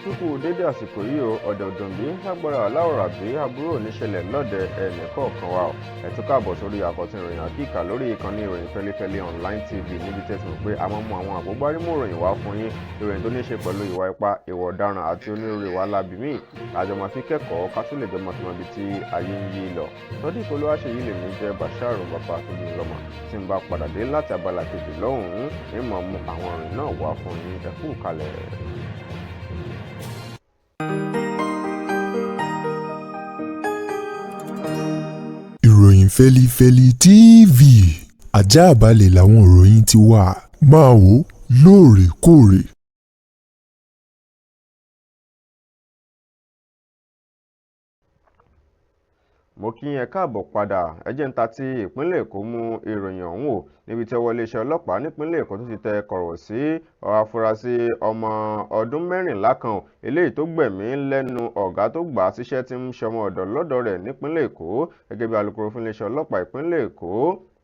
Kíkú dédé àsìkò yìí o, ọ̀dẹ̀ òdùnbí lágbára aláwòrán bí aburú ò ní ṣẹlẹ̀ lọ́dẹ ẹnì kọ̀ọ̀kan wa o. Ẹ tún káàbọ̀ sórí àkọ́tún ìròyìn àkíkà lórí ìkànnì ìròyìn Fẹ́lifẹ́li Online TV, níbi tẹ́ ti mọ̀ pé a máa mú àwọn àgbógbárímù ìròyìn wá fún yín, ìròyìn tó ní ṣe pẹ̀lú ìwà ipá, ìwà ọ̀daràn àti onírúurú ìwà láabi míì. Àjọ máa fi kẹ́kọ̀ọ́ ká tún lè jọ máa fi mọ ibi tí ayé ń yí lọ. Sodiq Olúwaṣèyí lèmi jẹ́ Bashir bàbá tó bí lọ́mọ. Tí n bá padà dé láti abala kejì lọ́hùn-ún, ń máa mú àwọn ìròyìn náà wá fún yín. Ẹ kú kalẹ̀. Ìròyìn Fẹ́lifẹ́li TV, àjààbálẹ̀ làwọn ìròyìn ti wà, máa wò ó lóòrèkóòrè. Mo kí yín káàbọ̀ padà. Ẹ jẹ́ ń ta ti ìpínlẹ̀ Èkó mú ìròyìn ọ̀hún o, níbi tí ọwọ́ iléeṣẹ́ ọlọ́pàá nípínlẹ̀ Èkó tó ti tẹ kọ̀rọ̀ sí afurasí ọmọ ọdún 14 kan, eléyìí tó gbẹ̀mí lẹ́nu ọ̀gá tó gbà á síṣẹ́ tí ń ṣọmọ ọ̀dọ̀ lọ́dọ̀ rẹ̀ nípínlẹ̀ Èkó. Gẹ́gẹ́ bí alukoro fún iléeṣẹ́ ọlọ́pàá ìpínlẹ̀ Èkó,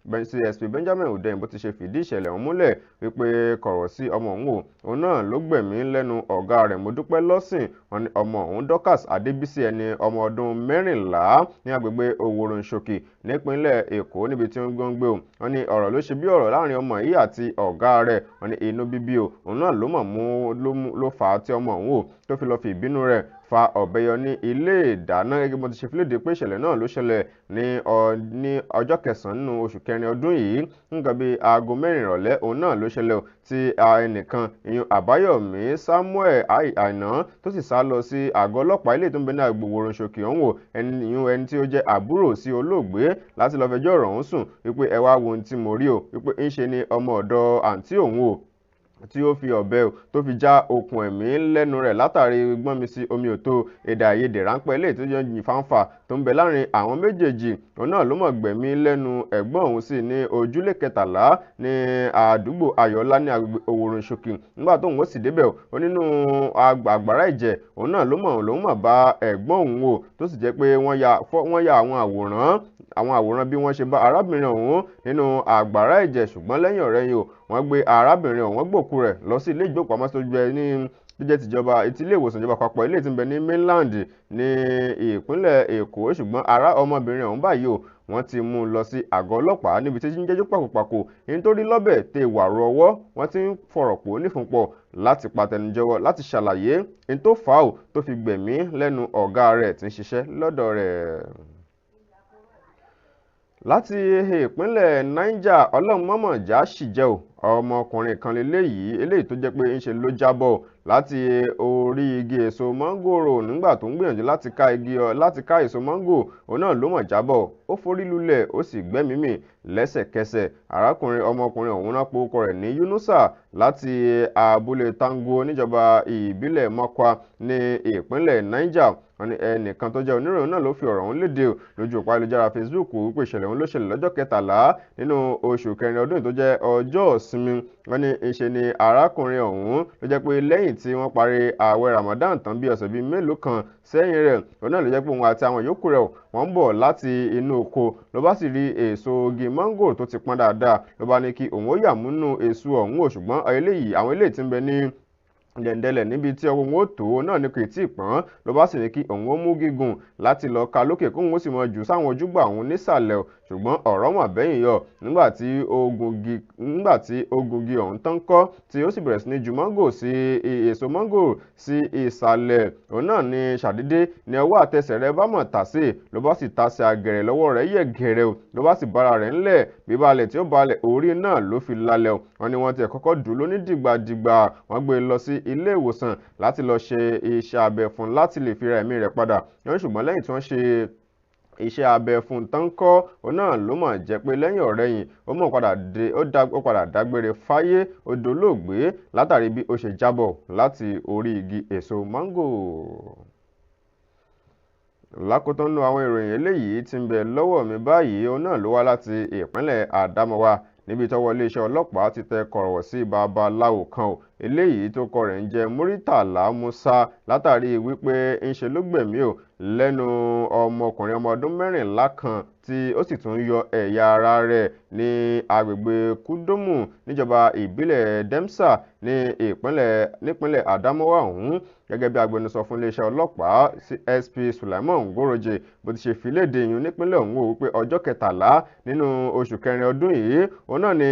CSP Benjamin Hundeyin, bó ti ṣe fìdí ìṣẹ̀lẹ̀ ọ̀hún múlẹ̀ wípé kọ̀rọ̀ sí ọmọ òun o, òun náà ló gbẹ̀mí lẹ́nu ọ̀gá rẹ̀ Mọ́dúpẹ́ Lọ́sìn. Wọn ní ọmọ òun Dorcas Adébísí, ẹni ọmọ ọdún 14, ní agbègbè Òwòròǹṣòkì nípínlẹ̀ Èkó níbi tí wọ́n ń gbé o. Wọn ní ọ̀rọ̀ ló ṣe bí ọ̀rọ̀ láàrin ọmọ yìí àti ọ̀gá rẹ̀. Wọn ní inú bíbí o, òun náà ló mọ̀ mú ló fà á tí ọmọ òun o tó fi lọ fi ìbínú rẹ̀ fa ọ̀bẹ yọ ní ilé ìdáná. Gẹ́gẹ́ bí wọ́n ti ṣe fìlédè pé ìṣẹ̀lẹ̀ náà ló ṣẹlẹ̀ ní ọjọ́ kẹsàn-án nínú oṣù kẹrin ọdún yìí, nǹkan bíi aago 4 ìrọ̀lẹ́ òun náà ló ṣẹlẹ̀ o, tí ẹnìkan ìyún Àbáyọ̀mí Samuel Àìná tó sì sá lọ sí àgọ́ ọlọ́pàá ilé tó ń bẹ ní agbègbè Òwòròǹṣòkì ọ̀hún o, ẹni ìyún ẹni tí ó jẹ́ àbúrò sí olóògbé, láti lọ fẹjọ́ ọ̀rọ̀ ọ̀hún sùn wípé ẹ wá wo ohun tí mo rí o, wípé ńṣe ni ọmọ ọ̀dọ̀ àǹtí òun o tí ó fi ọ̀bẹ tó fi já okùn ẹ̀mí lẹ́nu rẹ̀ látàrí gbọ́nmi sí omi òtó èdè àìyedè ráńpẹ́ eléyìí tó jẹ́ yìn fáńfà tó ń bẹ láàrin àwọn méjèèjì. Òun náà ló mọ̀ gbẹ̀mí lẹ́nu ẹ̀gbọ́n òun sí ní ojúlé 13 ní àdúgbò Ayọ̀ọ́lá ní agbègbè Òwòròǹṣòkì. Nígbà tóun ó sì débẹ̀, ó nínú àgbàrá ẹ̀jẹ̀ òun náà ló mọ̀ lòun mọ̀ bá ẹ̀gbọ́n òun o, tó sì jẹ́ pé wọ́n ya àwọn àwòrán bí wọ́n ṣe bá arábìnrin ọ̀hún nínú àgbàrá ẹ̀jẹ̀. Ṣùgbọ́n lẹ́yìn ọ̀rẹ́yìn o, wọ́n gbé arábìnrin ọ̀hún gbòkú rẹ̀ lọ sí ilé ìgbókùpamọ́sí tó jẹ́ ní tó jẹ́ tìjọba ti ilé ìwòsàn ìjọba àpapọ̀ ilé tí ń bẹ ní mainland ní ìpínlẹ̀ Èkó. Ṣùgbọ́n ará ọmọbìnrin ọ̀hún báyìí o, wọ́n ti mú un lọ sí àgọ́ ọlọ́pàá níbi tí ń jẹ́jọ́ pàkópàkó nítorí lọ́bẹ̀ tẹ wàrú ọwọ́. Wọ́n ti ń fọ̀rọ̀ pò nífúnpọ̀ láti patẹnujẹ́wọ́ láti ṣàlàyé ní tó fà á tó fi gbẹ̀mí lẹ́nu ọ̀gá rẹ̀ tí ń ṣiṣẹ́ lọ́dọ̀ rẹ̀. Láti ìpínlẹ̀ Niger, ọlọ́mọmọ̀já sì jẹ́ o, ọmọkùnrin kan leléyìí eléyìí tó jẹ́ pé ńṣe ló jábọ̀ láti orí igi èso mọ́ngòrò nígbà tó ń gbìyànjú láti ká èso mọ́ngò, òun náà ló mọ̀ jábọ̀, ó forí lulẹ̀ ó sì gbẹ́mìí mì lẹ́sẹ̀kẹsẹ̀. Arákùnrin ọmọkùnrin ọ̀hún náà porúkọ rẹ̀ ní Yunusa láti abúlé Tango níjọba ìbílẹ̀ Mọ́kwa ní ìpínlẹ̀ Niger. Wọ́n ní ẹnìkan tó jẹ́ oníròyìn náà ló fi ọ̀rọ̀ ọ̀hún léde lójú òpó ayélujára Facebook wípé ìṣẹ̀lẹ̀ ọ̀hún ló ṣẹlẹ̀ lọ́jọ́ 13 nínú oṣù kẹrin ọdún tó jẹ́ ọjọ́ ìsinmi. Wọ́n ní ìṣe ni arákùnrin ọ̀hún ló jẹ́ pé lẹ́yìn tí wọ́n parí ààwẹ̀ Ramadan tán bí ọ̀sẹ̀ bíi mélòó kan sẹ́yìn rẹ̀, òun náà ló jẹ́ pé òun àti àwọn yòókù rẹ̀ wọ́n ń bọ̀ láti inú oko, ló bá sì rí èso igi mángòrò tó ti pọ́n dáadáa, ló bá ní kí òun ó yà múnú èso ọ̀hún o. Ṣùgbọ́n àwọn eléyìí tí ń bẹ ní dẹ̀ndẹ̀lẹ̀ níbi tí ọwọ́ wọn ó tó náà ni kò tí ì pọ́n, ló bá sì ní kí òun ó mú gígùn láti lọ ka lókè kóun ó sì mọ jù sáwọn ojúgbà òun nísàlẹ̀ o. Ṣùgbọ́n ọ̀rọ̀ mà bẹ́yìn yọ nígbà tí ogungi ọ̀hún tán kọ́ tí ó sì bẹ̀rẹ̀ sí ní ju mángò sí èso mángò sí ìsàlẹ̀, òun náà ni ṣàdédé ni ọwọ́ àtẹsẹ̀ rẹ̀ bá mọ̀ tà sí, ló bá sì ta sí agẹ̀rẹ̀ lọ́wọ́ rẹ̀ yẹ̀ gẹ̀rẹ̀ o, ló bá sì bára rẹ̀ ńlẹ̀ bíbalẹ̀ tí ó balẹ̀ orí náà ló fi lálẹ́ o. Wọ́n ní wọ́n ti kọ́kọ́ dùn lóní dìgbàdìgbà, wọ́n gbé e lọ sí ilé ìwòsàn láti lọ ṣe iṣẹ́ abẹ fún láti lè fi ra ẹ̀mí rẹ̀ padà. Ṣùgbọ́n lẹ́yìn tí wọ́n ṣe iṣẹ́ abẹ fún tán kọ́, òun náà ló mọ̀ jẹ́ pé lẹ́yìn ọ̀rẹ́yìn ó mọ̀ padà dé ó padà dágbére fáyé, ó dolóògbé látàrí bí ó ṣe jábọ̀ láti orí igi èso mángò. Lákòótán nú àwọn ìròyìn eléyìí tí ń bẹ lọ́wọ́ mi báyìí, òun náà ló wá láti ìpínlẹ̀ Àdámọ́wá níbi tọ́wọ́ iléeṣẹ́ ọlọ́pàá ti tẹ kọ̀rọ̀ sí babaláwo kan o, Eléyìí tó kọ rẹ̀ ń jẹ́ Muritàlá Musa, látàrí wípé ńṣe ló gbẹ̀mí ò lẹ́nu ọmọkùnrin ọmọ ọdún 14 kan tí ó sì tún yọ ẹ̀yà ara rẹ̀ ní agbègbè Kúdómù níjọba ìbílẹ̀ Demsa ní nípínlẹ̀ Adamawa ọ̀hún. Gẹ́gẹ́ bí agbẹnusọ fún iléeṣẹ́ ọlọ́pàá SP Sulaiman Ngoroje bó ti ṣe fi léde yun nípínlẹ̀ ọ̀hún wípé ọjọ́ 13 nínú oṣù kẹrin ọdún yìí, òun náà ni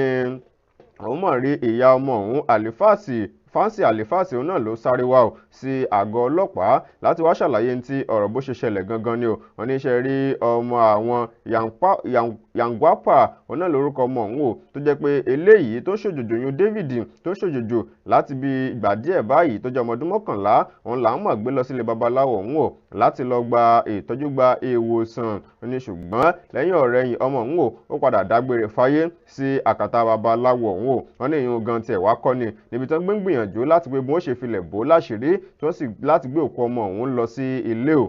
òun mọ̀ rí ìyá ọmọ òun Àlífáàsì Fancy Àlífáàsì, òun náà ló sáré wá o sí àgọ́ ọlọ́pàá láti wá ṣàlàyé ní ti ọ̀rọ̀ bó ṣe ṣẹlẹ̀ gangan ni o. Wọ́n ní ṣe rí ọmọ àwọn Yangwapa, òun náà lórúkọ ọmọ òun o, tó jẹ́ pé eléyìí tó ṣòjòjò yun David tó ṣòjòjò láti bí ìgbà díẹ̀ báyìí, tó jẹ́ ọmọ ọdún 11, òun là ń mọ̀ gbé lọ sílé babaláwo òun o láti lọ gba ìtọ́jú, gba ìwòsàn ní. Ṣùgbọ́n lẹ́yìn ọ̀rẹ̀yìn ọmọ òun o ó padà dágbére fáyé sí àkàtà babaláwo òun o. Wọ́n ní ìyún gan tiẹ̀ wá kọ́ ni níbi tó ń gbé gbìyànjú láti pé bí wọ́n ṣe filẹ̀ bò láṣìírí tí wọ́n sì láti gbé òkú ọmọ òun lọ sí ilé o.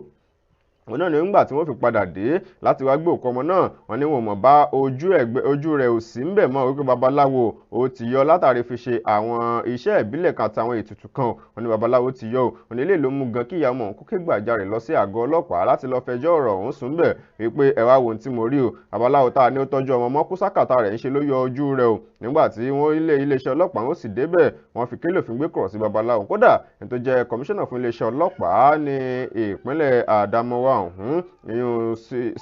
Òun náà ni nígbà tí wọ́n fi padà dé láti wá gbé òkú ọmọ náà, wọ́n ní wọn mọ̀ bá ojú ẹ̀gbẹ́ ojú rẹ̀ ò sí ńbẹ̀ mọ́, wípé babaláwo ó ti yọ látàrí fi ṣe àwọn iṣẹ́ ìbílẹ̀ kan àtàwọn ètùtù kan. Wọ́n ní babaláwo ti yọ o. Wọ́n ní eléyìí ló mú gan kí ìyá ọmọ òun kó ké gbàjarè lọ sí àgọ́ ọlọ́pàá láti lọ fẹjọ́ ọ̀rọ̀ ọ̀hún sùn bẹ̀ wípé ẹ wá wo ohun tí mo rí o, babaláwo tá a ní ó tọ́jú ọmọ mọ́ kú sákàtà rẹ̀, ń ṣe ló yọ ojú rẹ̀ o. Nígbà tí wọ́n iléeṣẹ́ ọlọ́pàá wọn sì débẹ̀, wọ́n fi kélé òfin gbé kọ̀rọ̀ sí babaláwo. Kódà ẹni tó jẹ́ kọmíṣánná fún iléeṣẹ́ ọlọ́pàá ní ìpínlẹ̀ Adamawa ọ̀hún, ìyún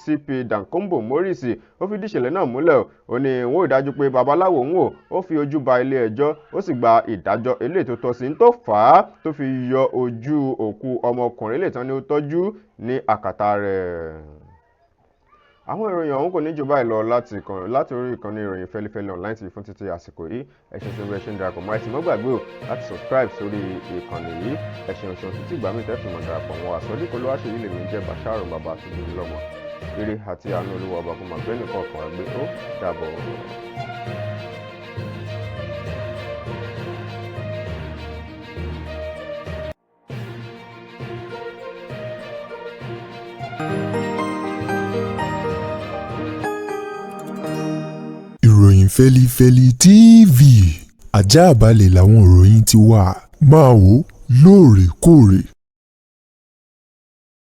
CP Dankombo Morris, ó fi díṣẹ̀lẹ̀ náà múlẹ̀. Ó ní wọ́n ò dájú pé babaláwo òun ò ó fi ojú ba ilé ẹjọ́, ó sì gba ìdájọ́ eléyìí tó tọ́ sí tó fà á tó fi yọ ojú òkú ọmọkùnrin eléyìí tán ni ó tọ́jú ní àkàtà rẹ̀. Àwọn ìròyìn ọ̀hún kò ní jù báyìí lọ láti orí ìkànnì ìròyìn Fẹ́lifẹ́li Online TV fún títí àsìkò yìí. Ẹ ṣeun tí ẹ ṣe ń darapọ̀ mọ́, ẹ sì mọ́ gbàgbé o láti subscribe sórí ìkànnì yìí. Ẹ ṣeun ṣeun títí ìgbà míì tẹ́ fi mọ̀ darapọ̀ mọ́ wa. Sọ́dí kò ló wá ṣe yìí, lèmi ń jẹ́ Basharu bàbá àti lọ́mọ. Ire àti àánú Olúwa ọba kó máa gbé nìkan ọkàn gbé. Ó dàbọ̀. Ìròyìn Fẹ́lifẹ́li TV, àjààbalẹ̀ làwọn ìròyìn ti wà. Máa wò lóòrèkóòrè.